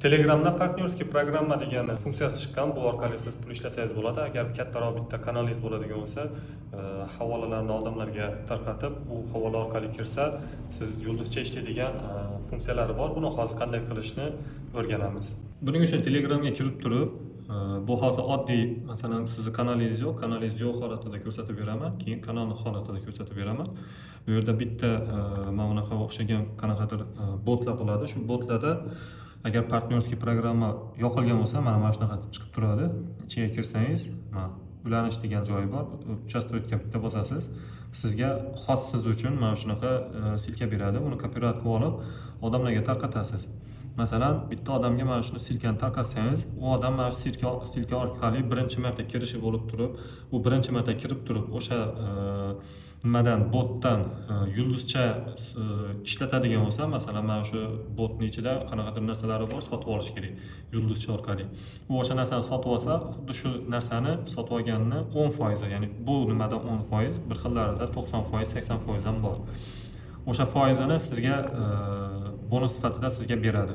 Telegramda "Партнёрский программа" degan funksiyasi chiqqan. Bu orqali siz pul ishlasangiz bo'ladi. Agar kattaroq bitta kanalingiz bo'ladigan bo'lsa, havolalarni odamlarga tarqatib, u havola orqali kirsa, siz yulduzcha ishlaydigan funksiyalari bor. Buni hozir qanday qilishni o'rganamiz. Buning uchun Telegramga kirib turib, bu hozir oddiy, masalan, sizni kanalingiz yo'q, kanalingiz yo'q holatida ko'rsatib beraman, keyin kanalni holatida ko'rsatib beraman. Bu yerda bitta mana bunaqa o'xshagan qanaqadir botlar bo'ladi. Shu botlarda agar "Партнёрский программа" yoqilgan bo'lsa, mana shunaqa chiqib turadi. Ichiga kirsangiz, mana "Ulanish" degan joyi bor. "Участвовать" ga bitta bosasiz. Sizga xos, siz uchun mana shunaqa ссылка beradi. Uni копировать qilib olib, odamlarga tarqatasiz. Masalan, bitta odamga mana shuni ссылка ni tarqatsangiz, u odam mana shu ссылка orqali birinchi marta kirishi bo'lib turib, u birinchi marta kirib turib, o'sha nimadan, botdan yulduzcha ishlatadigan bo'lsa, masalan, mana shu botni ichida qanaqadir narsalari bor, sotib olish kerak yulduzcha orqali. U o'sha narsani sotib olsa, xuddi shu narsani sotib olganini 10%, ya'ni bu nimada 10%, bir xillarida 90%, 80% ham bor. O'sha foizini sizga bonus sifatida sizga beradi.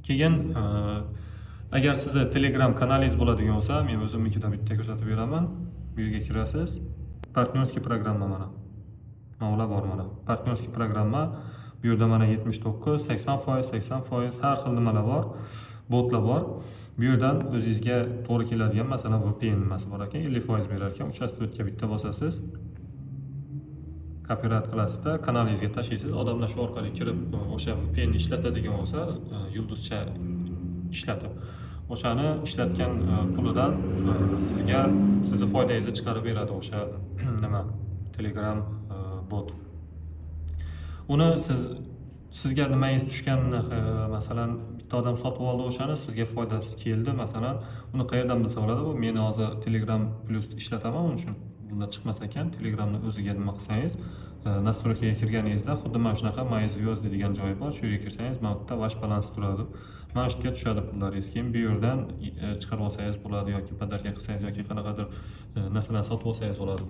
Keyin agar sizni Telegram kanalingiz bo'ladigan bo'lsa, men o'zimnikida bitta ko'rsatib beraman. Bu yerga kirasiz. "Партнёрский программа", mana. Mana ular bor, mana. "Партнёрский программа". Bu yerda mana 79, 80%, 80% har xil nimalar bor. Botlar bor. Bu yerdan o'zingizga to'g'ri keladigan, masalan, VPN nimasi bor ekan, 50% berar ekan. "Участвовать" ga bitta bosasiz. Копировать qilasizda, kanalingizga tashlaysiz. Odamlar shu orqali kirib, o'sha VPN ishlatadigan bo'lsa, yulduzcha ishlatib, o'shani ishlatgan pulidan sizga, sizni foydangizni chiqarib beradi o'sha nima, Telegram bot. Uni siz, sizga nimangiz tushganini, masalan, bitta odam sotib oldi o'shani, sizga foydasi keldi, masalan, uni qayerdan bilsa bo'ladi? Bu men hozir Telegram Plus ishlataman, uning uchun bunda chiqmas ekan. Telegramni o'ziga nima qilsangiz, настройка ga kirganingizda xuddi mana shunaqa "Мои звезды" degan joyi bor. Shu yerga kirsangiz, mana bu yerda "Ваш баланс" turadi. Mana shu yerga tushadi pullaringiz. Keyin bu yerdan chiqarib olsangiz bo'ladi yoki подарка qilsangiz yoki qanaqadir narsalarni sotib olsangiz bo'ladi.